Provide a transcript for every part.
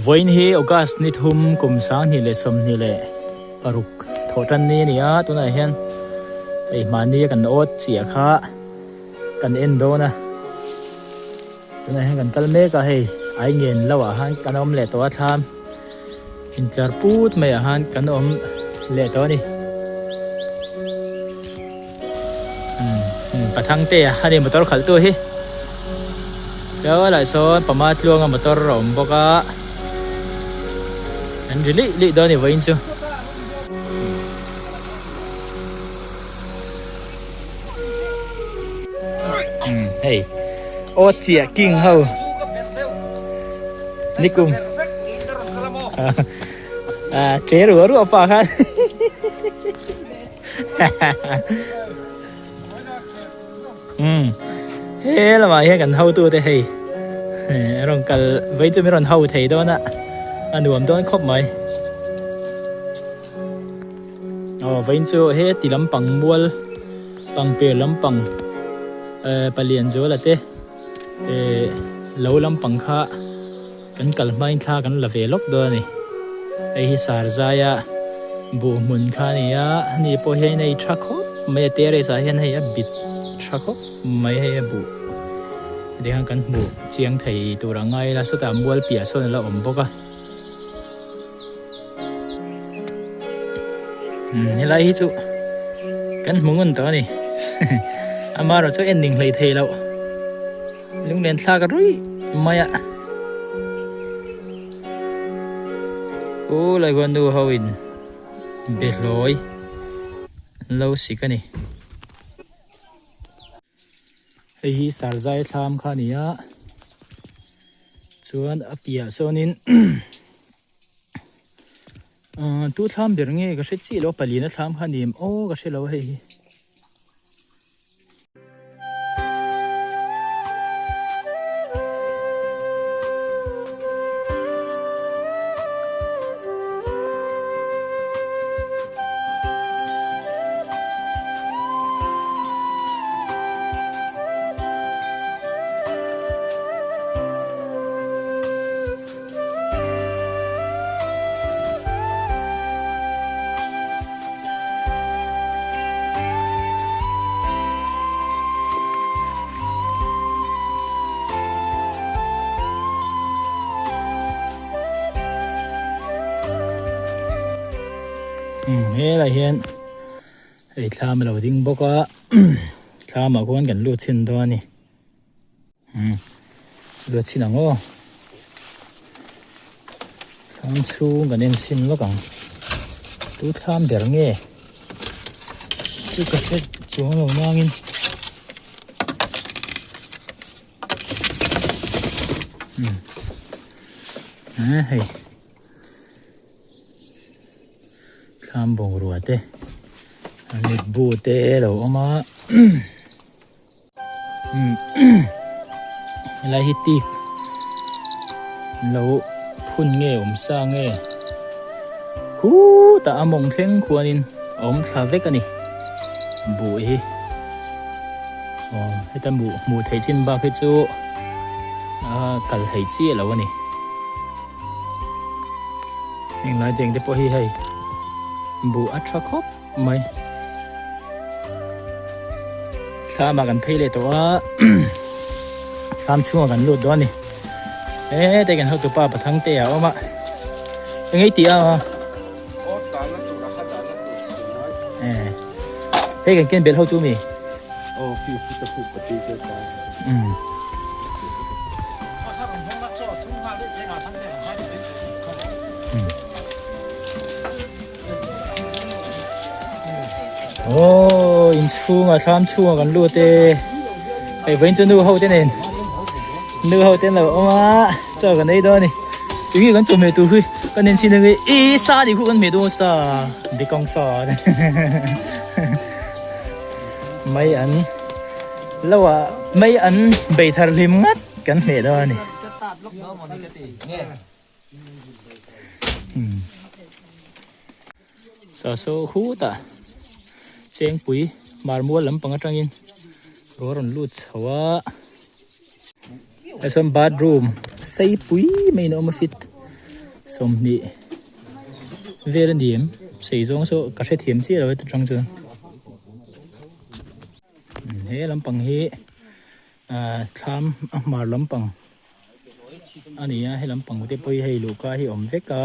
Vawiin hi August ni thum kum 26 leh 26 thawh tan ni a ni a, tunah hian hei hmahni a kan awt chiah kha kan en dawn a, tunah hian kan kal mek a hei ai ngen lo ah khan kan awm leh tawh a thlam intlar put mai ah khan kan awm leh tawh a ni. Pathangte a ani motor khalh tu hi chuan ah sawn pama tluanga motor a awm bawk a an ri luih luih dawn a ni vawiin chu. Hei aw chiah king ho nikum che ruah ruah pa khan. Um he lamah hian kan hotu te hei a rawn kal vei chu min rawn ho thei dawn a a nuam dawn khawp mai aw vawiin chu he ti lampang mual pangper lampang eh palian zuala te eh lo lampang kha. Kan kal hmain thla kan la ve lawk dawn a ni. Hei hi Sarzaia buh hmun kha a ni a, ani pawh hian hei tha khawp mai a, terrace ah hian hei a bit tha khawp mai hei a buh tikhan kan hmuh chiang thei tur a ngai ila sawtah mual piah sawn a la awm bawk a. Umm helai hi chu kan hmu ngun tawh a ni amaherawhchu en ning hlei thei loh. Lunglen thlak a ruih mai a. U Laihuan nu ho in be hlawi an lo sik a ni. Hei hi Sarzai thlam kha a ni a, chuan a piah sawnin tu thlam ber nge ka hre chiah lo a, palina thlam kha a ni em aw ka hre lo a hei hi. Helai hian hei thlam a lo ding bawk a thlamah khuan kan lut chhin dawn a ni lut chhin ang aw. Thlam chhung kan en chhin lawk ang. Tu thlam ber nge? Chu ka hre chuang lo nangin. Hmm. Eh hei. Thlam bungrua te. An mitbu te lo awm a. Helai hi tik lo phun nge awm sa nge khutah a mawng thleng khuanin a awm thla vek a ni buh hi aw heta buh hmuh theih chin bak hi chu a kal thei chiah lo a ni heng lai teng te pawh hi hei buh a tha khawp. mai thlam ah kan phei leh tawh a thlam chhungah kan lut dawn a ni hete kan hotu pa pathang te a awm a eng ei tih a hei kan ken bel ho chu mi um Aww in chhungah thlam chhungah kan lut e hei vawiin chu nu ho te nen nu ho te an lo awm a chaw kan ei dawn a ni eng nge kan chawhmeh tur hi kan en chhin ange e sa nih khu kan hmeh dawn sa bikang sa mai an lo ah mai an bei thar hlim ngat kan hmeh dawn a ni. Saw khutah chengpui marmual lampang atangin ruah a rawn lut chho a hei chuan bathroom seipui maiin a awm a fit. sawmhnih vel a ni em sei zawng saw ka hrethiam chiah lo heta tang chuan he lampang hi ah thlam a hmar lampang a ni a he lampang te pawh hi hei luhka hi a awm vek a.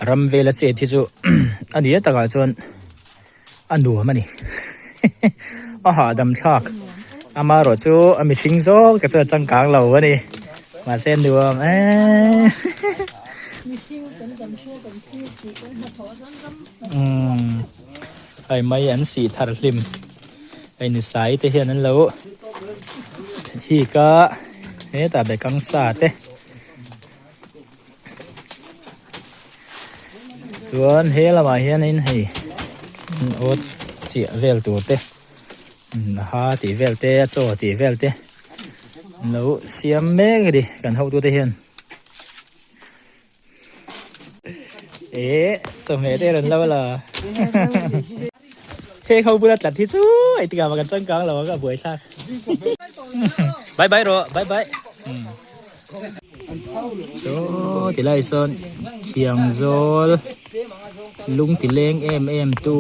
Ram vela chet hi chu a ni a takah chuan a nuam a ni a hahdam thlak amaherawh chu a mihring zawk te chuan a changkang lo a ni mahse a nuam eee hei mai an sih thar hlim. Hei ni sai te hian an lo hik a hetah bekang sa te chuan he lamah hianin hei awt chiah vel tur te a ha tih vel te a chaw tih vel te an lo siam mek a ni kan hotute hian. Eh, chawhmeh te rawn lo la. Heng ho bula tlat hi chu hei tikah kan changkang lo ang a buai thlak. Bye bye rawh, bye bye. So, tilai sawn thiangzawl lung ti leng em em tu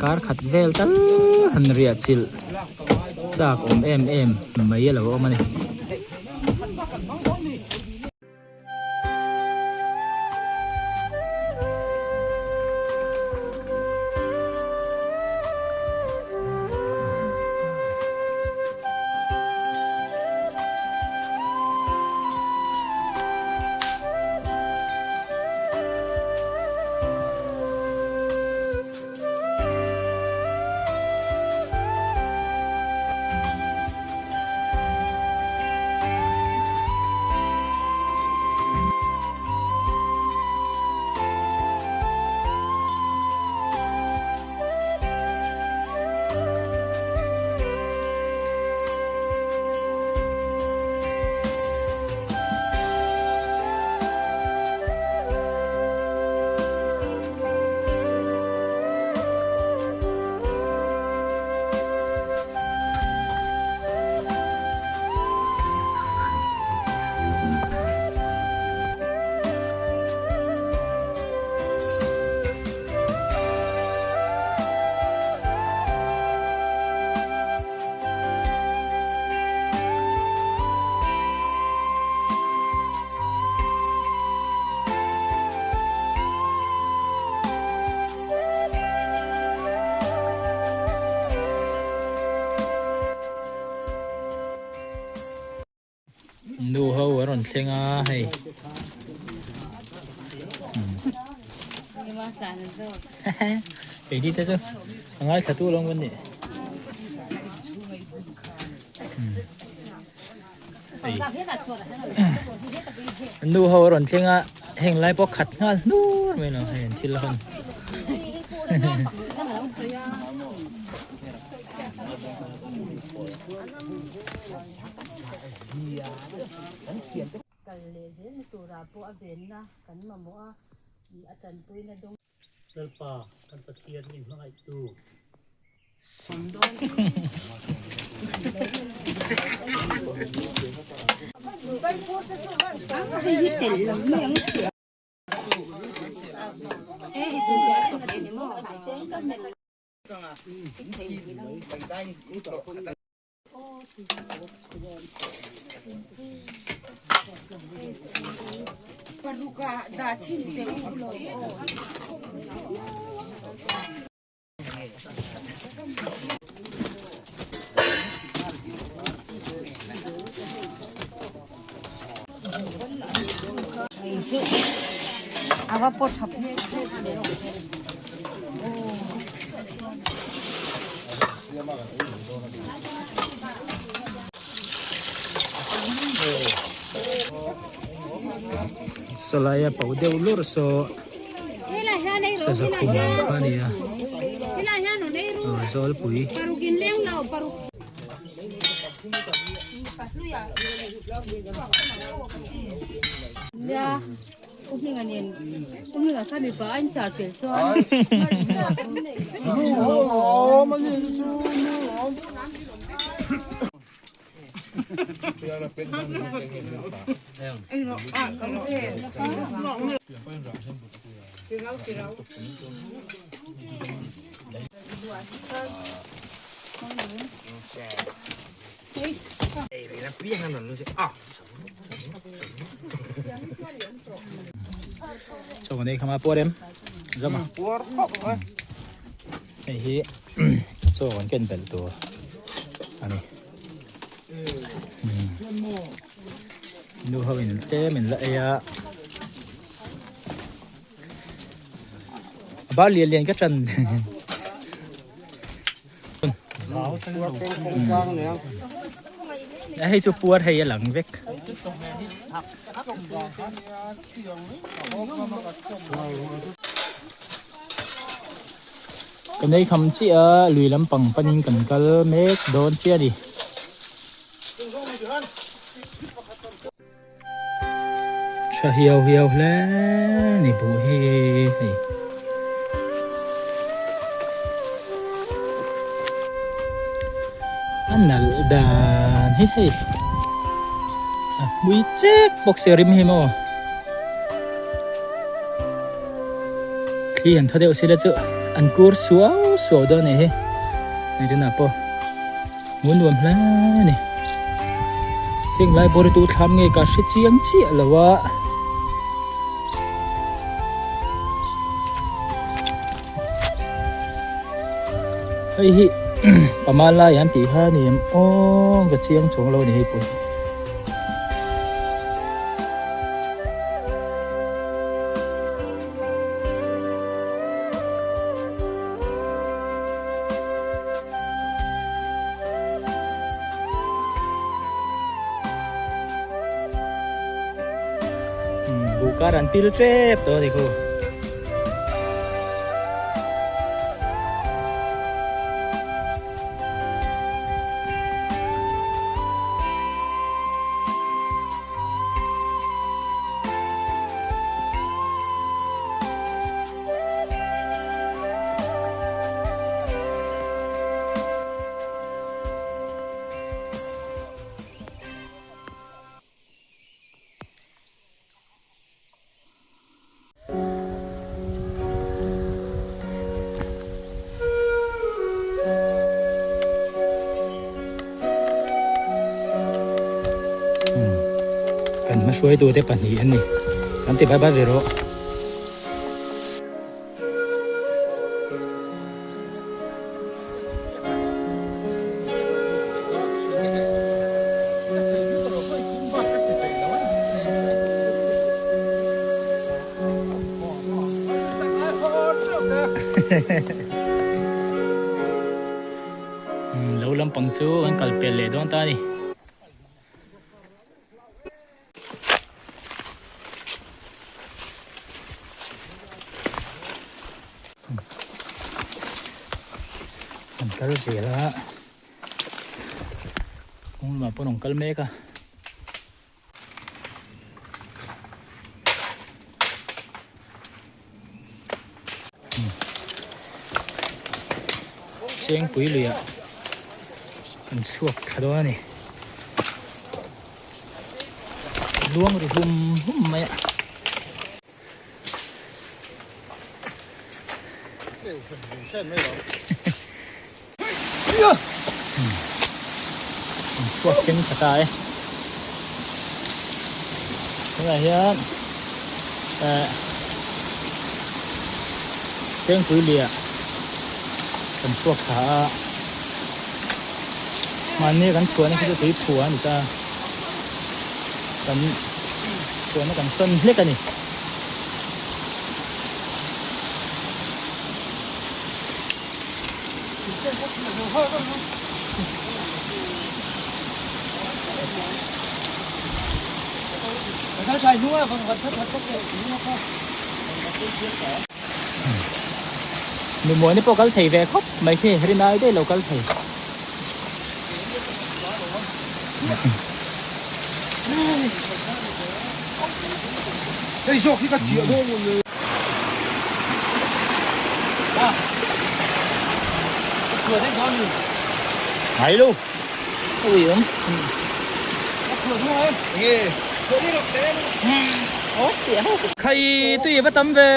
kar khat vel tal han riah chilh chak awm em em mai a lo awm a ni. Nu ho a rawn thleng a hei keini te chu a ngaithla tu alawm kan nih nu ho a rawn thleng a heng lai pawh khat nghal hnur mai lo hei an thil hawn Kal leh zelna turah pawh a venna kan mamawh a, ih a tanpuina dawng. Lalpa, kan Pathian min hmangaihtu. Sawlai a pau deuh lur saw saza khum ang kha a ni a aw zawlpui. U Hminga nen U Hminga kha mipa a inchhiar fel chuan Chaw kan ei khama puar em zama puar khawp mai hei hi chaw kan ken belh tur ani nu ho in tlem in la ei a a bar lian lian ka tran Hei chu puar hei a lang vek. Kan ei kham chiah a lui lampang panin kan kal mek dawn chiah a ni. Tha hiau hiau hle ni buh hi hei. A nalh dan hi hei a hmui chek bawk sia rim hi maw thli han tha deuh sila chu an kur suau suau dawn a ni hi hei tunah pawh. Hmuh nuam hle a ni. Heng lai bawr hi tu thlam nge ka hre chiang chiah lo a. Hei hi pama lai an tih kha a ni em aw ka chiang chuang lo a ni hei pawh hi. Buh kar an pil tep tawh a ni khu. Kan hmahruaitute pahnih an ni. Kan ti bai bai ve rawh. Lo lampang chu an kal pel leh dawn ta a ni. An kal zel a kawng lamah pawh an kal mek a. Chengpui luiah kan chhuak thla dawn a ni. Luang ri hum hum mai a. An chhuak thleng tha ta e. Tunah hian eh Chengpui liah kan chhuak thla a. Mahni kan chhuahna khi chu tui phua a ni ta. Kan chhuahna kan sawn hlek a ni. Numuani pawh kal thei ve khawp mai khi rinai daih lo kal thei. Hei zawk hi ka chiah dawn maw le. Ngai lo. Ui awm. Khai tui va tam ve.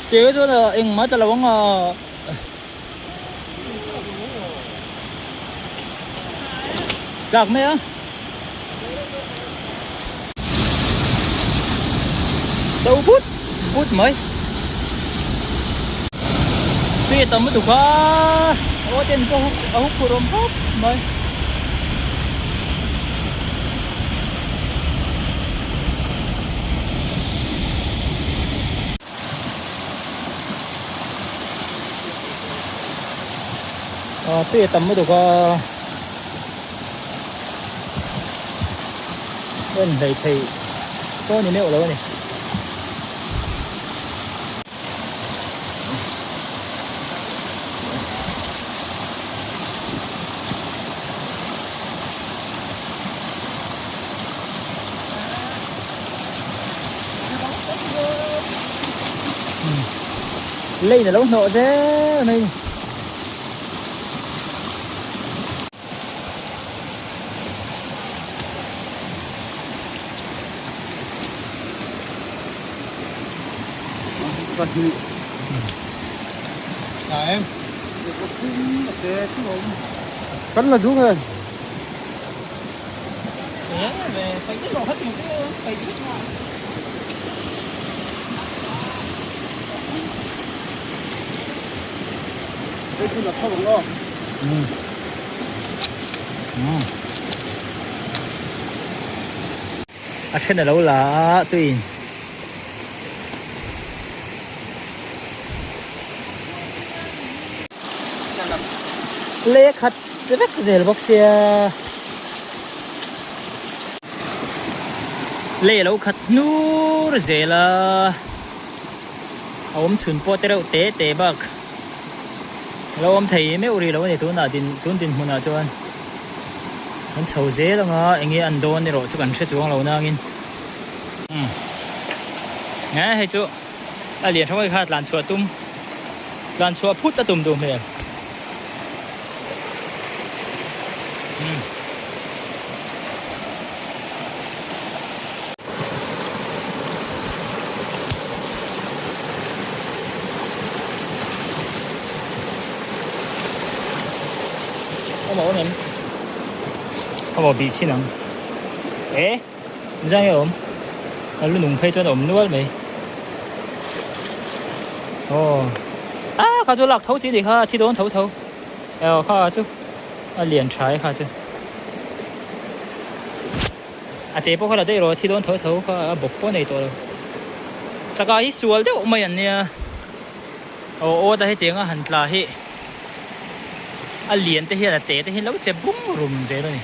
Tiang chuan engmah ta lo ang a. Tlak mai a. So but but mai. Tui a tam lutuk a. Aw ten pawh a huk phur awm khawp mai. Aw tui a tam lutuk a en hlei thei pawh a ni meuh lo a ni. Lane a lo hnawh zel mai a ni. Kan la duh nge. A then a lo la a tuiin lei a khat vek zel bawk sia lei a lo khat hnur zel a a awm chhun pawh te reuh te te bak a lo awm thei meuh rih lo a ni tunah din tun dinhmunah chuan kan chho zel anga eng nge an dawn erawh chu kan hre chuang lo nangin umm e hei chu a lian tha mai kha tlan chhuah tum tlan chhuah phut a tum duh hmel umm. Awm a awm em? Awm a bih chhin ang. E! Zang nge awm? A lu nung phei chuan a awm nual mai. Aw. Ah kha chu lak tho chi ni kha thi dawn tho tho. Aw kha chu a lian tha e kha chu. A te pawh kha la daih rawh thi dawn tho tho kha a bawk pawh a nei tawh lo. Chaka hi sual deuh mai an nia. Aw aw ta hetiang a han tla hi a lian te hian a te te hi lo che bum rum zel a ni.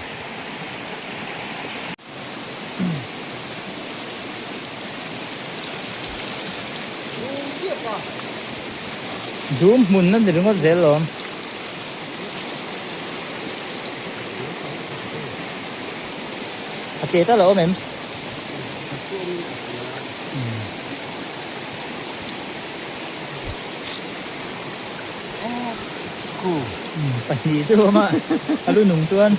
Dum hmun a ni ringawt zel lawm. A ke tal a awm em? Pahnih chu awm a, a lu nung chuan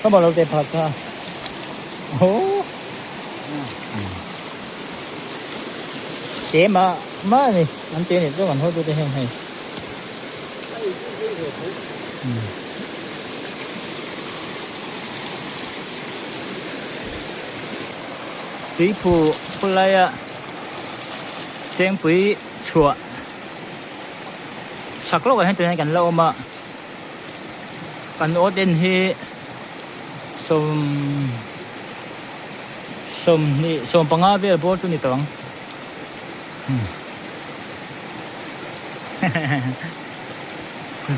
ka maw lo teh phak kha. Aw. Te mah mah a ni an te nih chuan kan hotute hian hei. Tuiphu khawlaia chengpui chhuah chhak lawkah hian tunah hian kan la awm a kan awt en hi sawm sawmhnih sawmpanga vel bawr chu ni tawh ang.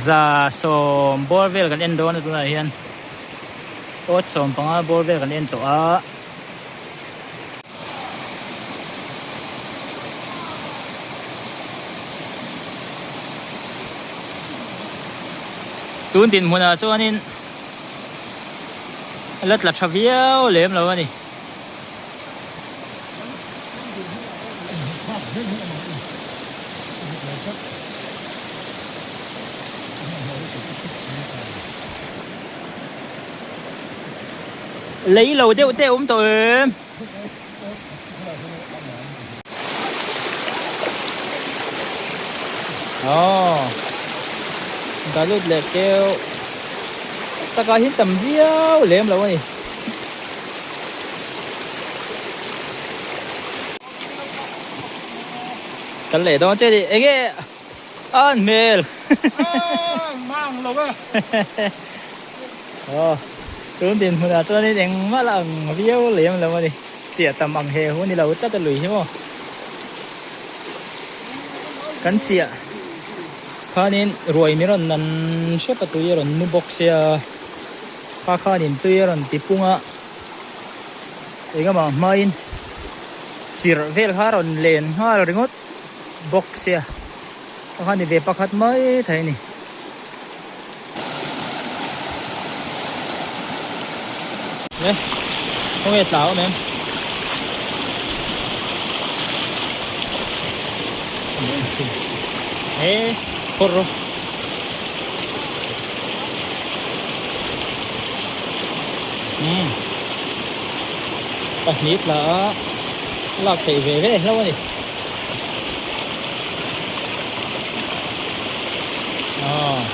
Za sawm bawr vel kan en dawn a tunah hian awt 15 bawr vel kan en tawh a. Tun dinhmunah chuanin. A la tla tha viau lem lo a ni. Lei lo deuh te a awm tawh em? Aww dah lut leh keuh chakah hian tam viau lem lo a ni. Kan leh dawn che ni enge an hmel mang lo e. Aw tun dinhmunah chuanin engmah la ang viau lem lo a ni. Chiah tam ang he hu ni lo tlat a lui hi maw. Kan chiah khanin ruai mi rawn nan hrep a tui a rawn nu bawk sia kha khanin tui a rawn ti pung a engemaw hmain chirh vel kha a rawn len nghal ringawt bawk sia kha kha ni ve pakhat mai thei a ni. Nè, không nghe táo em. Ê, corro. Ừ. Pahnih tla a lak theih ve ve hlauh a ni.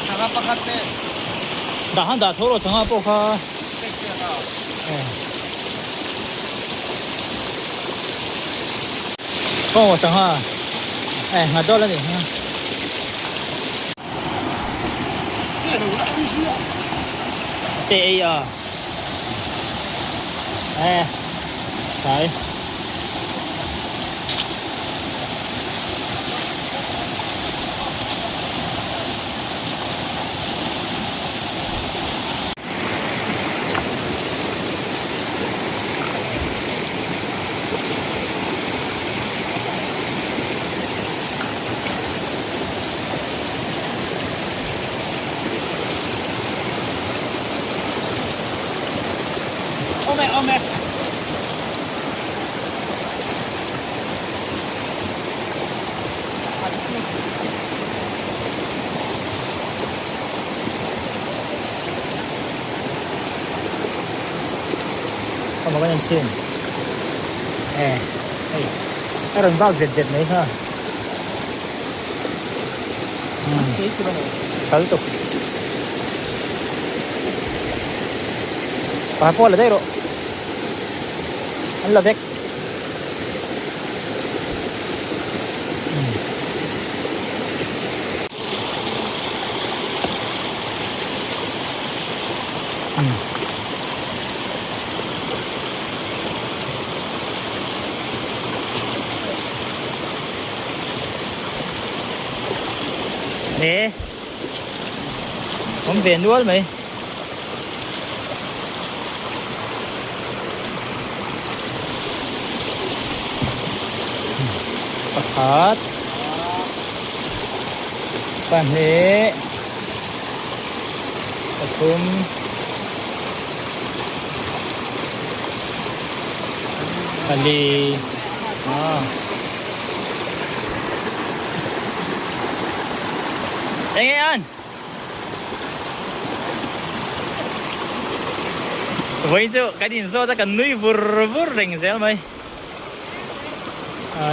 Sangha pakhat te. Dah han dah tho rawh sangha pawh kha. Aw sangha eh nghat dawn a ni. Te ei a. Eh sai. Awm e awm e. Awm a kan chhin e hei a rawn vak zet zet mai kha thal tuk pa pawh la daih rawh an la vek. Nè Không về nuôi mày Pakhat Pahnih Pathum Pali Ah Enge an? Vawiin chu kan inzawt a kan nui vur vur reng zel mai.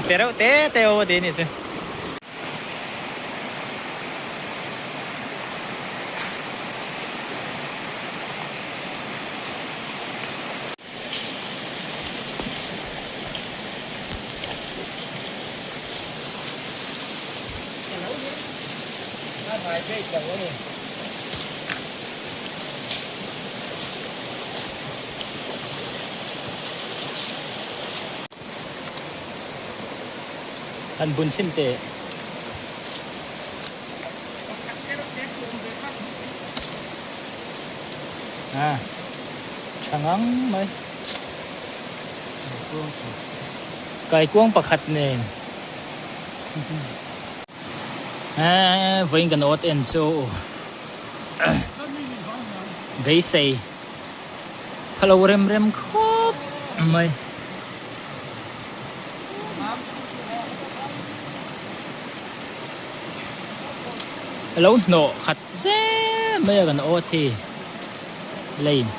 Te reuh te te aw a ti a nih chu. Han bun chhin teh. À, tha ngang mai. Kaikuang pakhat nen. Eee vawiin kan awt en chu beisei. Kha lo rem rem khawp mai. A lo hnawh khat zem mai a kan aw thi lane.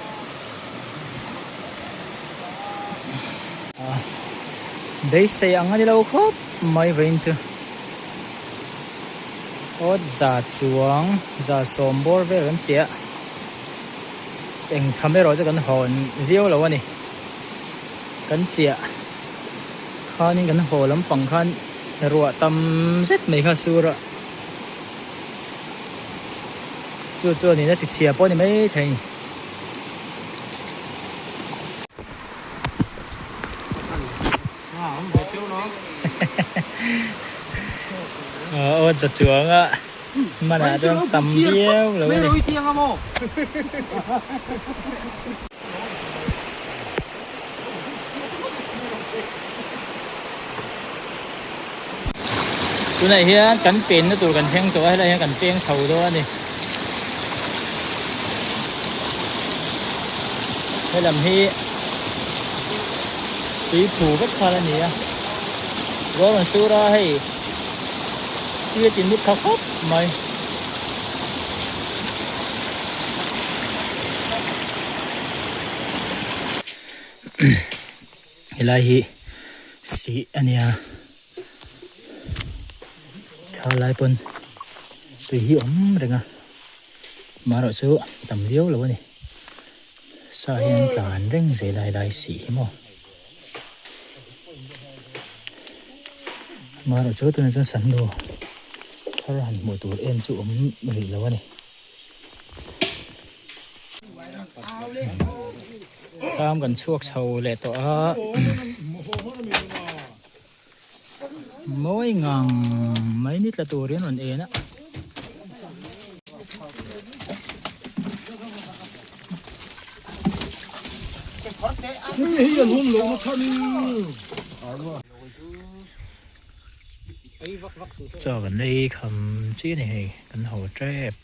Beisei ang a ni lo khawp mai vawiin chu. Awt za chuang za sawm bawr vel kan chiah. Eng tham erawh chu kan hawn viau lo a ni. Kan chiah khanin kan haw lampang khan ruah tam zet mai kha sur a. Chu chuanin a tichhia pawh a ni maithei. Aw za chuang a manah chuan tam viau lo a ni. Tunah hian kan penna tur kan thleng tawh a helaiah hian kan peng chho dawn a ni. Helam hi tui phu vek nghal a ni a ruah rawn sur a hei tui a ti nut tha khawp mai. Helai hi sih a nia tha lai pawn tui hi awm reng a marawh chu tam viau lo a ni sa hian tlan reng zel a helai sih hi maw marawh chu tunah chuan sannu thar han hmuh tur em chu awm rih lo a ni. Thlam kan chhuak chho leh tawh a mawi ngang mai ni tla turin rawn en a. Chaw kan ei kham chi a ni hei kan haw tep.